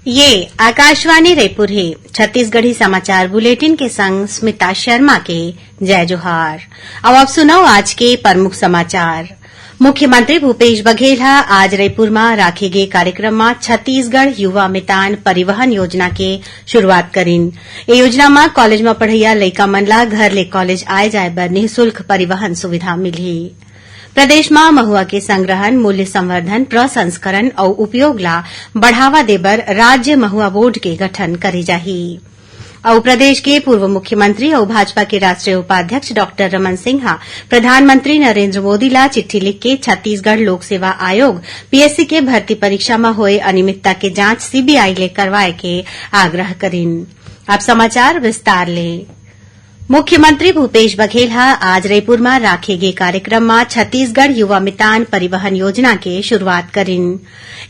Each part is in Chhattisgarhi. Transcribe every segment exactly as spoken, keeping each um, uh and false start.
ये आकाशवाणी रायपुर हे। छत्तीसगढ़ी समाचार बुलेटिन के संग स्मिता शर्मा के जय जोहार। अब आप सुनव आज के प्रमुख समाचार। मुख्यमंत्री भूपेश बघेल ह आज रायपुर म राखे गे कार्यक्रम म छत्तीसगढ़ युवा मितान परिवहन योजना के शुरुआत करिन। ए योजना म कॉलेज म पढ़इया लइका मन ला घर ले कॉलेज आए जाए बर निःशुल्क परिवहन सुविधा मिलही। प्रदेश म महुआ के संग्रहण, मूल्य संवर्धन, प्रसंस्करण अउ उपयोग ला बढ़ावा दे बर राज्य महुआ बोर्ड के गठन करे जाही। अउ प्रदेश के पूर्व मुख्यमंत्री अउ भाजपा के राष्ट्रीय उपाध्यक्ष डॉक्टर रमन सिंह ह प्रधानमंत्री नरेंद्र मोदी ला चिट्ठी लिख के छत्तीसगढ़ लोक सेवा आयोग, पीएससी, के भर्ती परीक्षा म होए अनियमितता के जांच सीबीआई ले करवाए के आग्रह करिन। अब समाचार विस्तार ले। मुख्यमंत्री भूपेश बघेल ह आज रायपुर म राखे गे कार्यक्रम म छत्तीसगढ़ युवा मितान परिवहन योजना के शुरुआत करिन।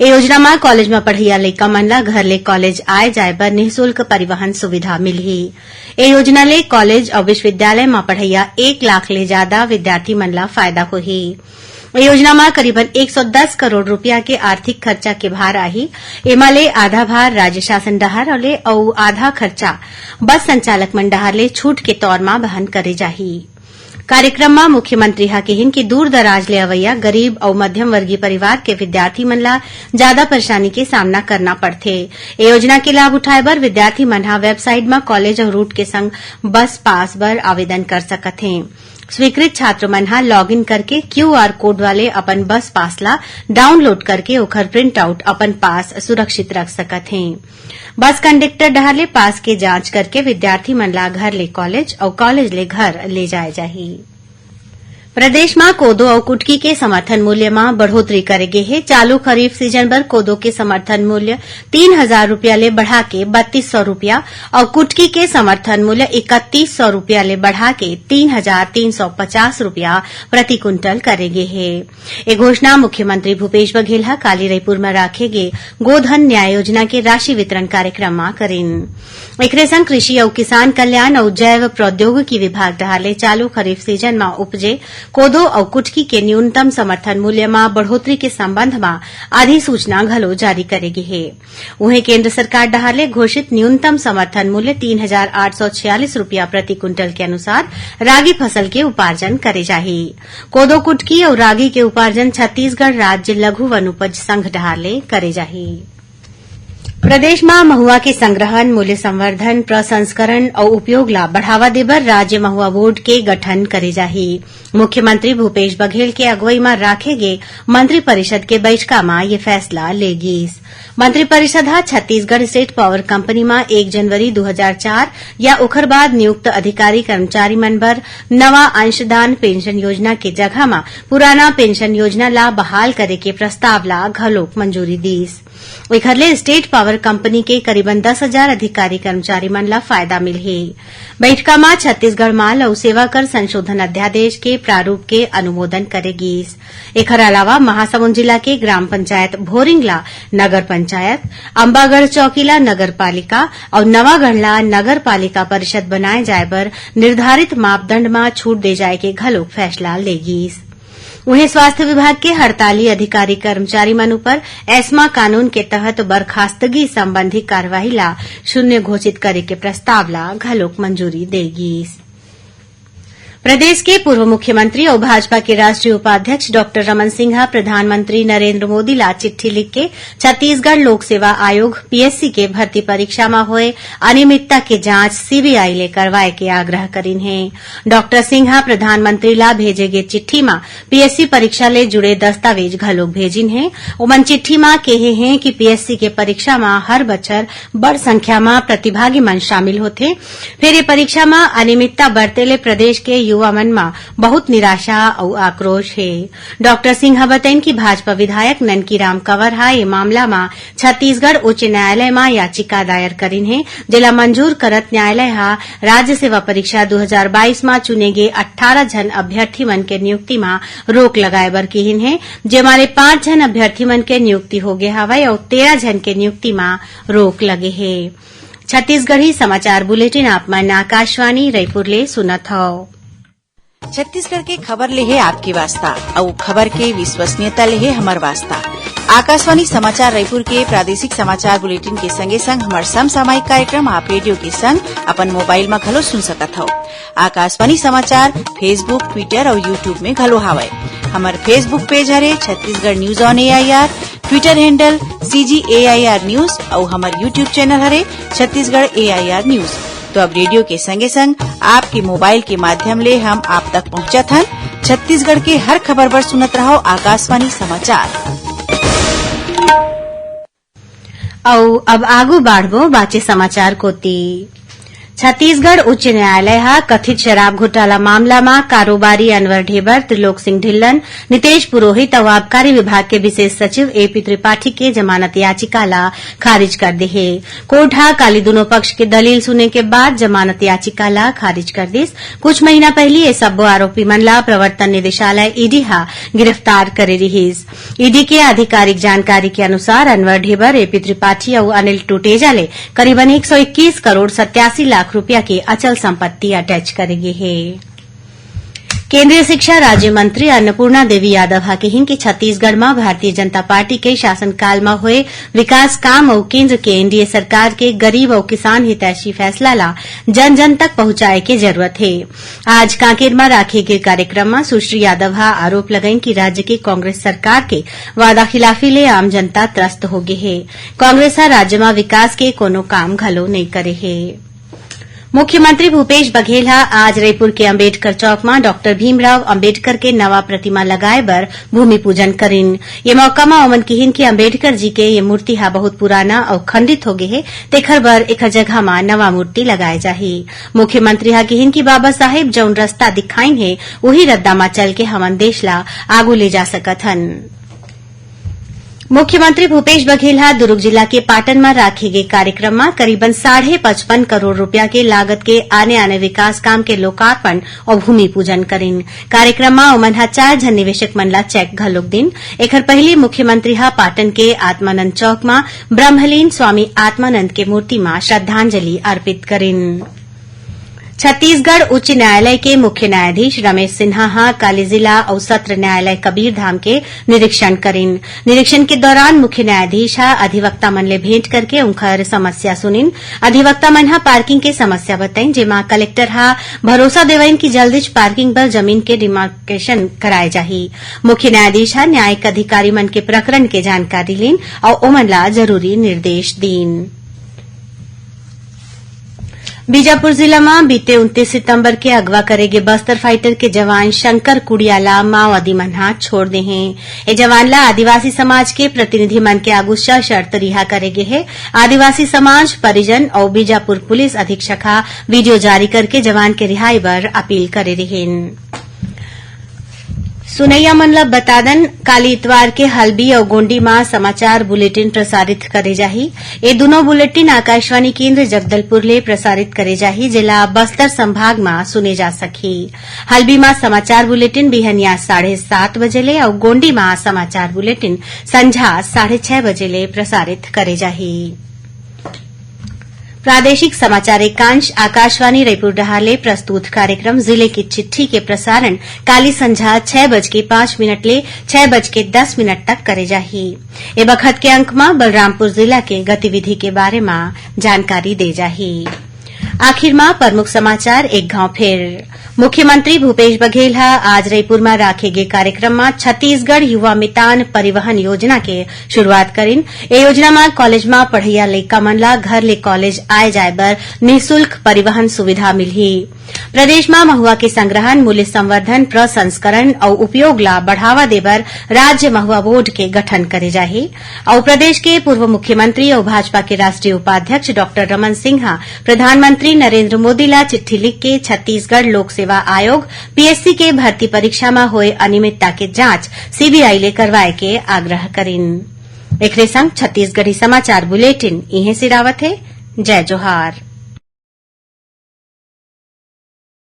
ए योजना म कॉलेज म पढ़इया लइका मन ला घर ले कॉलेज आए जाए बर निःशुल्क परिवहन सुविधा मिलही। ए योजना ले कॉलेज अउ विश्वविद्यालय म पढ़इया एक लाख ले जादा विद्यार्थी मन ला फायदा होही। ए योजना म करीबन एक सौ दस करोड़ रुपया के आर्थिक खर्चा के भार आही। एमा ले आधा भार राज्य शासन डहार ले अउ आधा खर्चा बस संचालक मन डहार ले छूट के तौर म वहन करे जाही। कार्यक्रम म मुख्यमंत्री ह किहिन कि दूर दराज ले अवइया गरीब अउ मध्यम वर्गीय परिवार के विद्यार्थी मन ला जादा परेशानी के सामना करना पड़थे। ए योजना के लाभ उठाए बर विद्यार्थी मन ह वेबसाइट म कॉलेज अउ रूट के संग बस पास बर आवेदन कर सकत हें। स्वीकृत छात्र मन ह लॉग इन करके क्यूआर कोड वाले अपन बस पास ला डाउनलोड करके ओखर प्रिंट आउट अपन पास सुरक्षित रख सकत हें। बस कंडक्टर डहार ले पास के जांच करके विद्यार्थी मन ला घर ले कॉलेज अउ कॉलेज ले घर ले जाए जाही। प्रदेश म कोदो अउ कुटकी के समर्थन मूल्य म बढ़ोतरी करे गे हे। चालू खरीफ सीजन बर कोदो के समर्थन मूल्य तीन हजार रुपया ले बढ़ा के बत्तीस सौ रुपया अउ कुटकी के समर्थन मूल्य इकतीस सौ रुपया ले बढ़ा के तीन हजार तीन सौ पचास रुपया प्रति कुंटल करे गे हे। ए घोषणा मुख्यमंत्री भूपेश बघेल ह काली रईपुर म राखे गे गोधन न्याय योजना के राशि वितरण कार्यक्रम म करिन। एकरे संग कृषि अउ किसान कल्याण अउ जैव प्रौद्योगिकी विभाग डहार ले चालू खरीफ सीजन म उपजे कोदो अउ कुटकी के न्यूनतम समर्थन मूल्य म बढ़ोतरी के संबंध म अधिसूचना घलो जारी करे गे हे। उहें, केंद्र सरकार डहार ले घोषित न्यूनतम समर्थन मूल्य तीन हजार आठ सौ छियालीस रुपया प्रति कुंटल के अनुसार रागी फसल के उपार्जन करे जाही। कोदो कुटकी अउ रागी के उपार्जन छत्तीसगढ़ राज्य लघु वनोपज संघ डहार ले करे जाही। प्रदेश म महुआ के संग्रहण, मूल्य संवर्धन, प्रसंस्करण अउ उपयोग ला बढ़ावा देबर राज्य महुआ बोर्ड के गठन करे जाही। मुख्यमंत्री भूपेश बघेल के अगुवई म राखे गे मंत्रिपरिषद के बइठका म ये फैसला ले गीस। मंत्रिपरिषद ह छत्तीसगढ़ स्टेट पावर कंपनी म एक जनवरी दू हजार चार या ओखर बाद नियुक्त अधिकारी कर्मचारी मन बर नवा अंशदान पेंशन योजना के जगह म पुराना पेंशन योजना ला बहाल करे के प्रस्ताव ला घलोक मंजूरी दीस। एखर ले स्टेट पावर कंपनी के करीबन दस हजार अधिकारी कर्मचारी मन ला फायदा मिलही। बइठका म छत्तीसगढ़ माल अउ सेवा कर संशोधन अध्यादेश के प्रारूप के अनुमोदन करे गीस। एखर अलावा महासमुंद जिला के ग्राम पंचायत भोरिंग ला नगर पंचायत, अम्बागढ़ चौकी ला नगर पालिका अउ नवागढ़ ला नगर पालिका परिषद बनाए जाए बर निर्धारित मापदंड म छूट दे जाए के घलोक फैसला ले गीस। उहें, स्वास्थ्य विभाग के हड़ताली अधिकारी कर्मचारी मन ऊपर एस्मा कानून के तहत बर्खास्तगी संबंधी कार्यवाही ला शून्य घोषित करे के प्रस्ताव ला घलोक मंजूरी दे गीस। प्रदेश के पूर्व मुख्यमंत्री अउ भाजपा के राष्ट्रीय उपाध्यक्ष डॉक्टर रमन सिंह ह प्रधानमंत्री नरेंद्र मोदी ला चिट्ठी लिख के छत्तीसगढ़ लोक सेवा आयोग, पीएससी, के भर्ती परीक्षा म होए अनियमितता के जांच सीबीआई ले करवाए के आग्रह करिन हे। डॉक्टर सिंह ह प्रधानमंत्री ला भेजे गे चिट्ठी म पीएससी परीक्षा ले जुड़े दस्तावेज घलोक भेजिन हे। ओमन चिट्ठी म केहे हे कि पीएससी के परीक्षा म हर बछर बड़ संख्या म प्रतिभागी मन शामिल होथे, फेर ये परीक्षा म अनियमितता बरते ले प्रदेश के युवा मन म बहुत निराशा अउ आक्रोश हे। डॉक्टर सिंह ह बतइन कि भाजपा विधायक ननकी राम कंवर ह ये मामला म छत्तीसगढ़ उच्च न्यायालय म याचिका दायर करिन हे, जेला मंजूर करत न्यायालय ह राज्य सेवा परीक्षा दू हजार बाईस म चुने गे अट्ठारह झन अभ्यर्थी मन के नियुक्ति म रोक लगाए बर किहिन हे, जेमा ले पांच झन अभ्यर्थी मन के नियुक्ति होगे हवय अउ तेरह झन के नियुक्ति म रोक लगे हे। छत्तीसगढ़ी समाचार बुलेटिन आप मन आकाशवाणी रईपुर ले सुनत हव। छत्तीसगढ़ के खबर ले हे आपके वास्ता, अउ खबर के विश्वसनीयता ले हे हमर वास्ता। आकाशवाणी समाचार रायपुर के प्रादेशिक समाचार बुलेटिन के संगे संग हमर समसामयिक कार्यक्रम आप रेडियो के संग अपन मोबाइल म घलो सुन सकत हव। आकाशवाणी समाचार Facebook, Twitter अउ YouTube में घलो हावय। हमर Facebook पेज हरे Chhattisgarh news on AIR, Twitter handle CG AIR news अउ हमर YouTube चैनल हरे छत्तीसगढ़ एआईआर न्यूज। तो अब रेडियो के संगे संग आपके मोबाइल के माध्यम ले हम आप तक पहुंचत हन। छत्तीसगढ़ के हर खबर बर सुनत रहव आकाशवाणी समाचार। अउ अब आगू बाढ़बो बाचे समाचार कोती। छत्तीसगढ़ उच्च न्यायालय ह कथित शराब घोटाला मामला म कारोबारी अनवर ढेबर, त्रिलोक सिंह ढिल्लन, नितेश पुरोहित अउ आबकारी विभाग के विशेष सचिव एपी त्रिपाठी के जमानत याचिका ला खारिज कर दे हे। कोर्ट ह काली दूनों पक्ष के दलील सुने के बाद जमानत याचिका ला खारिज कर दिस। कुछ महीना पहिली ये सब्बो आरोपी मन ला प्रवर्तन निदेशालय, ईडी ह गिरफ्तार करे रिहिस। ईडी के आधिकारिक जानकारी के अनुसार, अनवर ढेबर, एपी त्रिपाठी अउ अनिल टुटेजा ले करीबन एक सौ इक्कीस करोड़ सत्यासी लाख रुपया के अचल संपत्ति अटैच करे गे हे। केंद्रीय शिक्षा राज्य मंत्री अन्नपूर्णा देवी यादव ह कहिन कि छत्तीसगढ़ म भारतीय जनता पार्टी के शासनकाल म होए विकास काम अउ केंद्र के एनडीए सरकार के गरीब अउ किसान हितैषी फैसला ला जन जन तक पहुंचाए के जरूरत हे। आज कांकेर म राखे गे कार्यक्रम म सुश्री यादव ह आरोप लगाइन कि राज्य के कांग्रेस सरकार के वादाखिलाफी ले आम जनता त्रस्त हो गे हे। कांग्रेस ह राज्य म विकास के कोनो काम घलो नइ करे हे। मुख्यमंत्री भूपेश बघेल ह आज रईपुर के अंबेडकर चौक म डॉक्टर भीमराव अंबेडकर के नवा प्रतिमा लगाए बर भूमि पूजन करिन। ये मौका म ओमन किहिन कि अंबेडकर जी के ये मूर्ति ह बहुत पुराना अउ खंडित हो गे हे, तेखर बर एखर जगह म नवा मूर्ति लगाए जाही। मुख्यमंत्री ह किहिन कि बाबा साहेब जउन रस्ता दिखाइन हे, उही रद्दा म चल के हमन देश ला आगू ले जा सकत हन। मुख्यमंत्री भूपेश बघेल ह दुर्ग जिला के पाटन म राखे गे कार्यक्रम म करीबन साढ़े पचपन करोड़ रुपया के लागत के आने-आने विकास काम के लोकार्पण अउ भूमि पूजन करिन। कार्यक्रम म ओमन ह चार झन निवेशक मन ला चेक घलोक दिन। एखर पहिली मुख्यमंत्री ह पाटन के आत्मानंद चौक म ब्रह्मलीन स्वामी आत्मानंद के मूर्ति म श्रद्धांजलि अर्पित करिन। छत्तीसगढ़ उच्च न्यायालय के मुख्य न्यायाधीश रमेश सिन्हा ह काली जिला अउ सत्र न्यायालय कबीरधाम के निरीक्षण करिन। निरीक्षण के दौरान मुख्य न्यायाधीश ह अधिवक्ता मन ले भेंट करके उंखर समस्या सुनिन। अधिवक्ता मन ह पार्किंग के समस्या बताइन, जेमा कलेक्टर ह भरोसा देवाइन कि जल्दीच पार्किंग बर जमीन के डिमार्केशन कराए जाही। मुख्य न्यायाधीश ह न्यायिक अधिकारी मन के प्रकरण के जानकारी लीन अउ ओमन ला जरूरी निर्देश दीन। बीजापुर जिला म बीते उनतीस सितंबर के अगवा करे गे बस्तर फाइटर के जवान शंकर कुड़िया ला माओवादी मन ह छोड़ दे हें। ए जवान ला आदिवासी समाज के प्रतिनिधि मन के आगू सशर्त रिहा करे गे हे। आदिवासी समाज, परिजन अउ बीजापुर पुलिस अधीक्षक ह वीडियो जारी करके जवान के रिहाई बर अपील करे रिहीन। सुनइया मन ल बता दन, काली इतवार के हल्बी अउ गोंडी म समाचार बुलेटिन प्रसारित करे जाही। ए दुनो बुलेटिन आकाशवाणी केंद्र जगदलपुर ले प्रसारित करे जाही, जेला बस्तर संभाग म सुने जा सकही। हल्बी म समाचार बुलेटिन बिहनिया साढ़े सात बजे ले अउ गोंडी म समाचार बुलेटिन संझा साढ़े छह बजे ले प्रसारित करे जाही। प्रादेशिक समाचार एकांश आकाशवाणी रईपुर डहार ले प्रस्तुत कार्यक्रम जिले की चिट्ठी के प्रसारण काली संझा छह बज के पाँच मिनट ले छह बज के दस मिनट तक करे जाही। ए बखत के अंक म बलरामपुर जिला के गतिविधि के बारे म जानकारी दे जाही। आखिर म प्रमुख समाचार एक घाव फेर। मुख्यमंत्री भूपेश बघेल ह आज रईपुर म राखे गे कार्यक्रम म छत्तीसगढ़ युवा मितान परिवहन योजना के शुरुआत करिन। ए योजना म कॉलेज म पढ़इया लइका मन ला घर ले कॉलेज आए जाए बर निशुल्क परिवहन सुविधा मिलही। प्रदेश म महुआ के संग्रहण, मूल्य संवर्धन, प्रसंस्करण अउ उपयोग ला बढ़ावा देबर राज्य महुआ बोर्ड के गठन करे जाही। अउ प्रदेश के पूर्व मुख्यमंत्री अउ भाजपा के राष्ट्रीय उपाध्यक्ष डॉक्टर रमन सिंह ह प्रधानमंत्री नरेंद्र मोदी ला चिट्ठी लिख के छत्तीसगढ़ लोक सेवा आयोग, पीएससी, के भर्ती परीक्षा म होए अनियमितता के जांच सीबीआई ले करवाए के आग्रह करिन। एकरे संग छत्तीसगढ़ी समाचार बुलेटिन इहें सिरावत हे। जय जोहार।